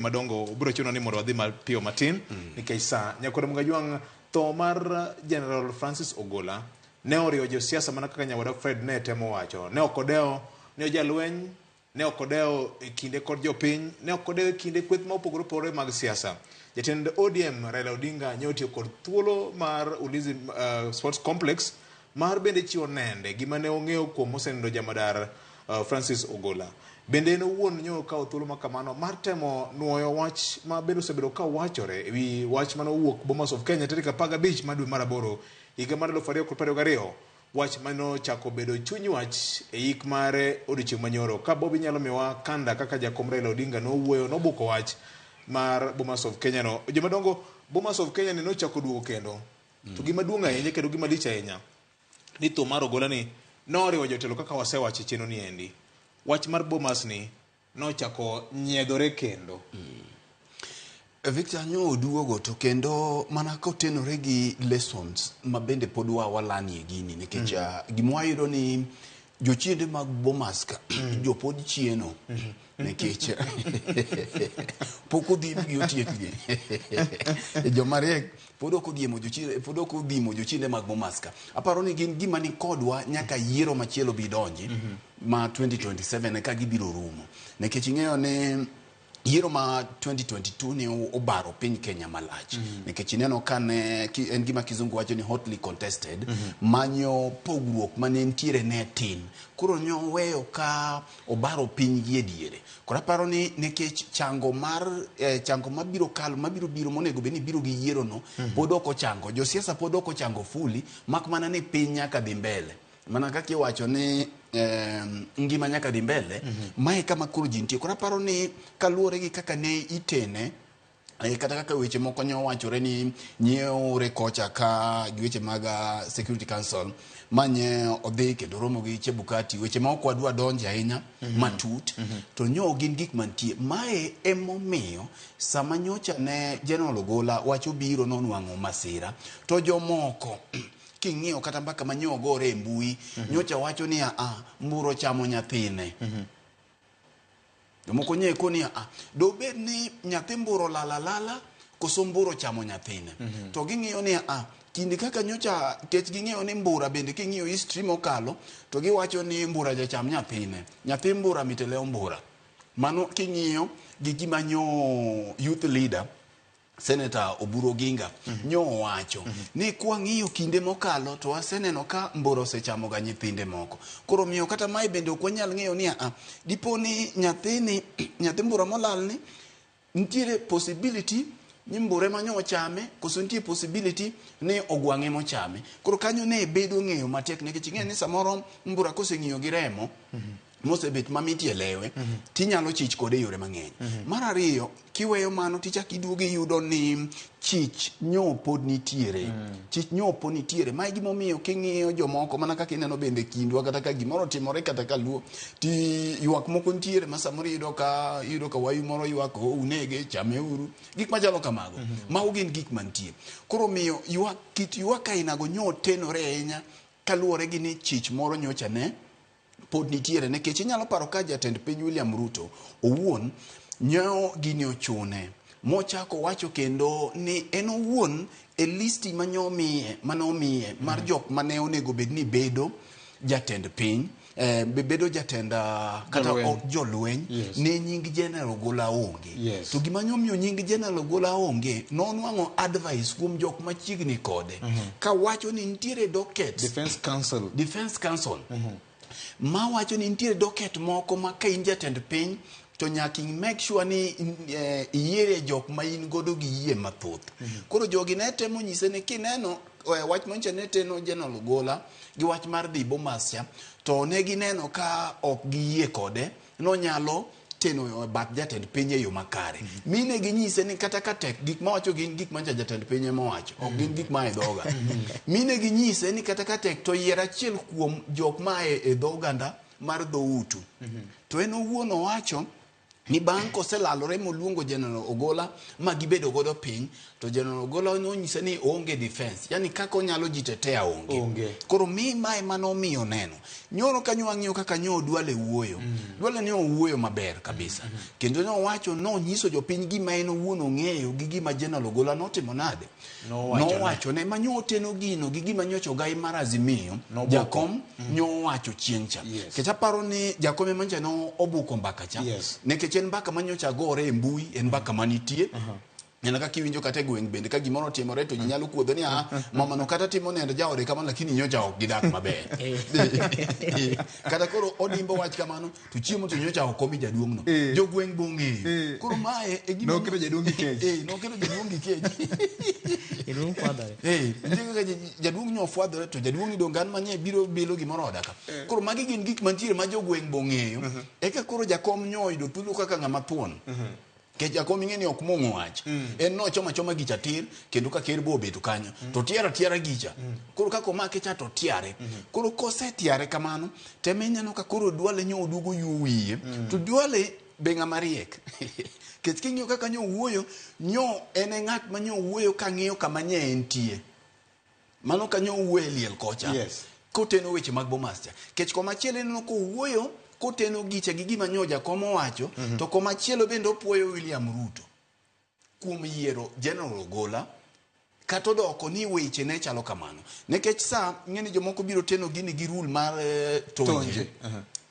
Madongo biro chuno ni mondo wadhi mapiyo matin nikech saa. Nyakwar Mgajwang' tho mar General Francis Ogola ne oriwo josiasa mana kaka nyawada Fred ne temo wacho. Ne ok odewo ni ojalweny, ne ok odewo e kinde kod jopiny, ne ok odewo e kinde kweth ma opogore opogore mag siasa. Jatend ODM Raila Odinga ne otiyo kod thuolo mar Ulinzi Sports Complex mar bende chiwo nende gima ne ong'eyo kuom mosenindo jamadar Francis Ogola. Bende en owuon nyo okawo thuolo ma kamano mar temo nwoyo wach ma bende osebedo ka wachore e wi wach mane owuok Bomas of Kenya tarik 15 mar dwe mar aboro higa mar 2022, wach mane ochako bedo chuny wach e yik mare odiochieng' manyoro. Ka Bob inyalo miwa kanda kaka jakom Raila Odinga nowuoyo nobuko wach mar Bomas of Kenya no. Jomadongo, Bomas of Kenya ni nochako duogo kendo. To gima duong' ahinya kendo gima lich ahinya ni tho mar Ogola ni noriwo jotelo kaka wasewacho e chenro ni endi. Wach mar Bomas ni nochako nyiedhore kendo. Victor nyo oduogo to kendo mana kotenore gi lessons ma bende pod wa walanie gini nikech gima wayudo ni jochiende mag Bomas ka jopod chieno nikech pok odhimgi otiekgi. Joma riek pod ok odhiemo jochiende, pod ok odhimo jochiende mag Bomas ka. Aparo ni gin gima ni kodwa nyaka yiero machielo bi donji ma 2027 eka gibiro rumo. Nikech ing'eyo ni yiero ma 2022 ne obaro piny Kenya malach. Nikech ineno ka ne en gima kizungu wacho ni hotly contested, manyo pogruok mane nitiere ne tin. Koro ne oweyo ka obaro piny gi e diere. Koro aparo ni nikech chango mar chango mabiro kalo mabiro biro monego bed ni biro gi yiero no pod ok ochango. Josiasa pod ok ochango fully mak mana ni piny nyaka dhi mbele. Mana kaka iwacho ni ngima nyaka dhi mbele, mae kama koro ji nitie. Koro aparo ni kaluwore gi kaka ne itene, kata kaka weche moko ne owachore ni nyeore kocha ka gi weche mag Security Council manye odhi kendo romo gi Chebukati, weche ma ok wadwa donje ahinya matut, to nyo gin gik mantie. Mae emomiyo sama nyocha ne General Ogola wach obiro nonwang'o masira, to jomoko king'iyo kata mbaka ma nyo ogore e mbui, nyocha wacho ni a mburo chamo nyathine. Jomoko nye koni a dobed ni nyathi mburo lala lala koso mburo chamo nyathine. To ging'iyo ni a kinde kaka nyocha kech ging'eyo ni mbura bende king'iyo history mokalo to giwacho ni mbura jacham nyathine. Nyathi mbura mit e lew mbura. Mano king'iyo gi gima nyo youth leader Senator Oburu Oginga nyo owacho ni kwang'iyo kinde mokalo to waseneno ka mbura osechamo ga nyithinde moko. Koro miyo kata mae bende ok wanyal ng'eyo ni a dipo ni nyathini nyathi mbura molal ni nitiere possibility ni mbura ema nyo ochame koso nitie possibility ni ogwang' ema ochame. Koro kanyo ne bedo ng'eyo matek nikech ing'e ni samoro mbura koseng'iyo gi remo mosebet mamit e lewe tinyalo chich kode e yore mang'eny. Mar ariyo, kiweyo mano tichak iduogo iyudo ni chich nyo pod nitiere. Chich nyo pod nitiere. Ma e gimomiyo king'iyo jomoko mana kaka ineno bende kindwa kata ka gimoro otimore kata ka luo ti ywak moko nitiere ma samoro iyudo ka iyudo ka wayu moro ywak oh, unege chame uru gik machalo kamago. Mago gin gik mantie. Koro omiyo ywak kit ywak ainago nyo otenore ahinya kaluwore gi ni chich moro nyocha ne pod nitiere nikech inyalo paro ka jatend piny William Ruto owuon nyo gini ochune mochako wacho kendo ni en owuon e listi manyomiye manomiye mar jok mane onego bed ni bedo jatend piny bedo jatend kata Jolweny. jolweny ne nying General Ogola onge. To gima nyomiyo nying General Ogola onge nonwang'o advice kuom jok machiegni kode kawacho ni nitiere dockets Defense Council. Defense Council mawacho ni nitiere docket moko ma ka in jatend piny to nyaka i make sure ni iyiere jok ma in godo gi yie mathoth. Koro jogi ne temo nyise ni kineno wach manyicha ne teno General Ogola gi wach mar dhi Bomas cha to ne gineno ka ok giyie kode nonyalo teno bath jatend piny e yo makare. Mi ne ginyise ni kata ka tek gik mawacho gin gik mancha jatend piny ema owacho ok gin gik maa e dhoga. Mi ne ginyise ni kata ka tek to yier achiel kuom jok maa e dho oganda mar dhoutu. To en owuon owacho Ni bang' koselalore moluongo General Ogola ma gibedo godo piny, to General Ogola nonyise ni oonge defense, yani kaka onyalo jitetea onge. Onge. Koro mi mae manomiyo neno. Nyoro kanyo wang'iyo kaka nyo Duale wuoyo. Duale ne owuoyo maber kabisa. Kendo nowacho, nonyiso jopiny gima en owuon ong'eyo gi gima General Ogola notimo nade. Nowachone. Nowachone ma nyo oteno gino gi gima nyocha ogai mar Azimio, Nobuko. Jakom nyo owacho chieng' cha. Yes. Nikech aparo ni Jakom ema nyocha no obuko mbaka cha. Yes. Nikech en mbaka ma nyocha gore e mbui, en mbaka manitie. Neno kaka iwinjo kata e gweng' bende ka gimoro otimore to ji nyalo kuodho ni ah, mamano kata timo nendo jaode kamano lakini nyocha ok gidak maber. Kata koro odimbo wach kamano to chiemo to nyocha ok omi jaduong' no. Jogweng' be ong'eyo. Koro mae e gima Noketo jaduong' gi kech. Noketo jaduong' gi kech. Jaduong' fwadhore. Nitie kaka jaduong' nyo fwadhore to jaduong' idong' an manye biro bilo gimoro oda ka. Koro magi gin gik mantiere ma jogweng' be ong'eyo. Eka koro jakom nyo oyudo thuolo kaka ng'ama thuon. Nikech jakom ing'e ni ok mong' wach. En nochomo achoma gicha tir kendo ka ker bo obedo kanyo. To tiara tiara gicha. Koro kaka omake cha to tiare. Koro kosetiare kamano, teme ineno ka koro Duale nyo oduogo yuo wiye. To Duale be ng'ama riek. Nikech king'iyo kaka nyo owuoyo, nyo en e ng'at ma nyo owuoyo kang'iyo kama nye entie. Mano kanyo owuoyo e liel kocha. Yes. Koteno weche mag Bomas cha. Kech komachielo ineno kowuoyo koteno gicha gi gima nyo jakom owacho, to komachielo bende opuoyo William Ruto kuom yiero General Ogola kata odoko ni weche ne chalo kamano. Nikech sa ing'e ni jomoko biro teno gini gi rule mar tonje. Tonje,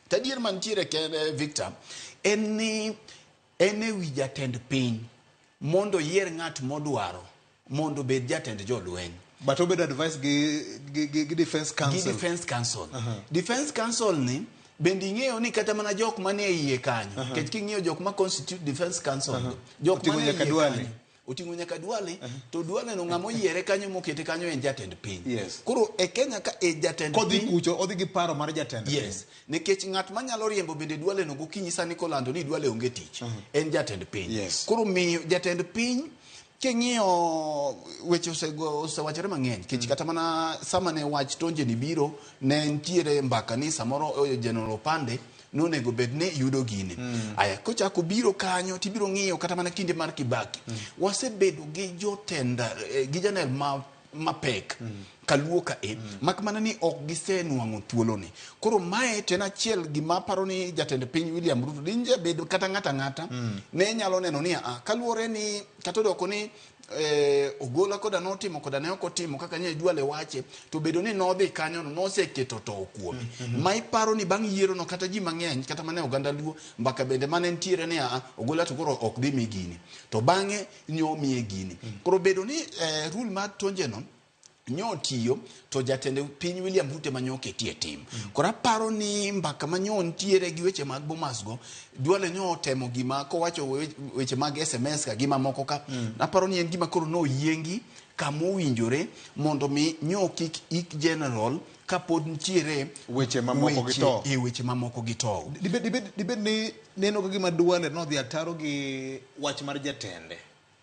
To adier mantiere kende Victor en ni en e wi jatend piny mondo oyier ng'at modwaro mondo obed jatend jolweny. But obedo advice gi Defense Council. Gi Defense Council. Defense Council ni bende ing'eyo ni kata mana jok manie iye kanyo. Nikech king'iyo jok ma constitute Defense Council, jok Oting'o manie nyaka iye Duale. kanyo. Oting'o nyaka Duale, to Duale no ng'ama oyiere kanyo mokete kanyo en jatend piny. Yes. Koro e Kenya ka e jatend Kodhi piny. kucho, odhi gi paro mar jatend piny. Yes. Nikech ng'at manyalo riembo bende Duale no gokinyi sani kolando ni Duale onge tich. En jatend piny. Yes. Koro miyo jatend piny king'iyo weche osewachore mang'eny nikech kata mana sama ne wach tonje ni biro ne nitiere mbaka ni samoro General Opande nonego bed ni yudo gini. Aya kochako biro kanyo tibiro ng'iyo kata mana kinde mar Kibaki. Wasebedo gi jotend gi janel mapek kaluo ka e mak mana ni ok gisenwang'o thuoloni. Koro mae to en achiel gima aparo ni jatend piny William Ruto dinje bedo kata ng'ata ng'ata ne nyalo neno ni a kaluwore ni kata odoko ni Ogola koda notimo koda ne ok otimo kaka nye Duale wache to bedo ni nodhi kanyo no noseketo to kuome. Ma iparo ni bang' yiero no kata ji mang'eny kata mana e oganda Luo mbaka bende mane nitiere ni a Ogola to koro ok dhi mi gini. To bang'e nyomiye gini. Koro bedo ni rule mar tonje no nyo tiyo to jatend piny William Ruto ema nyo oketie tim. Koro aparo ni mbaka ma nyo nitiere gi weche mag Bomas go, Duale nyo otemo gima kowacho weche mag SMS ka gi mamoko ka. Aparo ni en gima koro noyiengi kama owinjore mondo mi nyo kik ik general kapod nitiere Weche mamoko gi tow. Weche mamoko gi tow. Dibed ni neno ka gima Duale nodhi ataro gi wach mar jatende.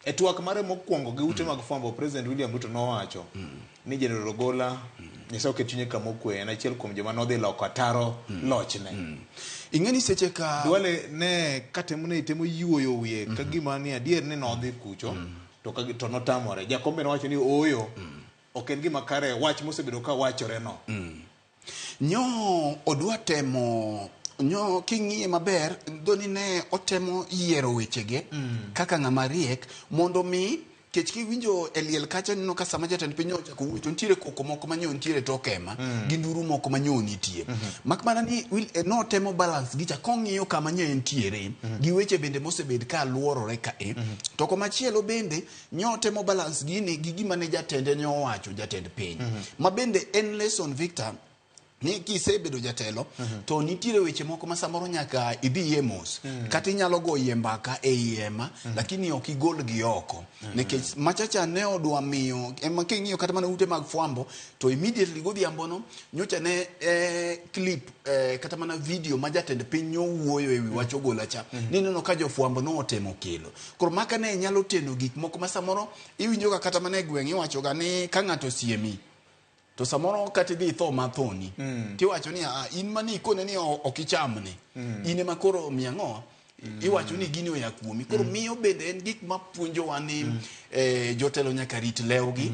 E twak mare mokwongo gi ute mag fwambo, President William Ruto nowacho ni General Ogola Nyasaye oket chunye kama okwe, en achiel kuom joma nodhi loko ataro lochne. Ing'e ni seche ka Duale ne katemo ne temo yuoyo wiye ka gima ni adier ni nodhi kucho to ka to notamore. Jakombe nowacho ni ooyo, ok en gima kare wach mosebedo ka wachore no. Nyo odwa temo nyo king'iye maber dhoni ne otemo yiero wechege kaka ng'ama riek mondo mi kech kiwinjo e liel kacha ineno ka sama jatend piny ochako wuoyo to nitiere koko moko manyo nitiere tokema gi nduru moko manyo nitie. Mak mana ni notemo balance gicha kong'iyo kama nyo entiere gi weche bende mosebed ka luorore ka e. To komachielo bende nyo temo balance gini gi gima ne jatende ne owacho jatend piny. Ma bende en lesson Victor ni kisebedo jatelo to nitiere weche moko ma samoro nyaka idhi mos kata inyalo goyie mbaka e hema lakini ok igol gi oko nikech machacha ne odwa miyo ema king'iyo kata mana ute mag fwambo to immediately godhiambo no nyocha ne clip kata mana video ma jatend piny nyowuoyo e wi wach Ogola cha nineno ka jofwambo notemo kelo koro maka ne nyalo teno gik moko ma samoro iwinjo ga kata mana e gweng' iwacho ga ni ka ng'ato osiemi to samoro kata idhi itho mathoni tiwacho ni in mani ikone ni ok ichamni in ema koro miya ang'o Iwacho ni gini oya kuomi. Koro miyo bende en gik mapuonjowa ni jotelo nyaka rit lewgi.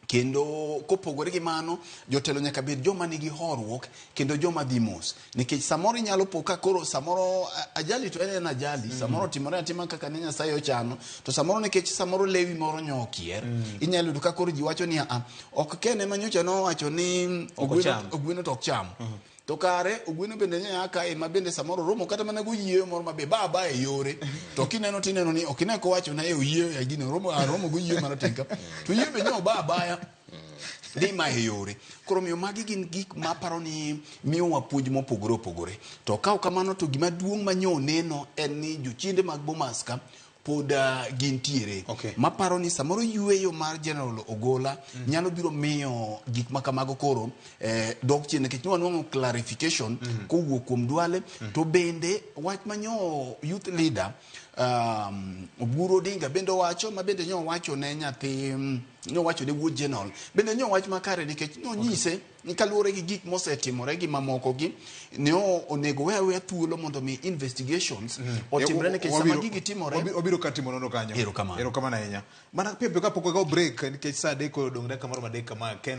Kendo kopogore gi mano, jotelo nyaka bed joma nigi horuok kendo joma dhi mos. Nikech samoro inyalo po ka koro samoro ajali to en en ajali, samoro otimore atima kaka ne Nyasaye ochano, to samoro nikech samoro lewi moro nyo okier, inyalo yudo ka koro ji wacho ni a ok Ken ema nyocha nowacho ni Ok ocham. ogweno to ok cham. To kare ogweno bende ne aa kae ma bende samoro romo kata mana goyieyo moro mabe ba ba e yore to kineno tineno ni ok ine kowacho na e oyieyo ya gino romo aromo goyieyo marateng' ka to yieyo be nyo ba abaya dhi ma e yore. Koro omiyo magi gin gik ma aparo ni miyowa puonj mopogore opogore. To ka ok kamano to gima duong' ma nyo neno en ni jochiende mag Bomas ka pod gintiere. Maparo ni samoro yueyo mar General Ogola nyalo biro miyo gik ma kamago koro dok chien nikech ne wanwang'o clarification kowuok kuom Duale. To bende wach ma nyo youth leader Oburu Odinga bende owacho ma bende nyo owacho ne nyathi nyo owacho ne wuod General bende nyo wach makare nikech nonyise ni kaluwore gi gik mosetimore gi mamoko gi ne onego we aweya thuolo mondo mi investigations otimre nikech sama gigi timore Wabiro ka timo nonro kanyo. Erokamano. Erokamano ahinya. Mana piyo piyo kapok wakawo break nikech saa 3 odong' dakika moro 3 kama Ken.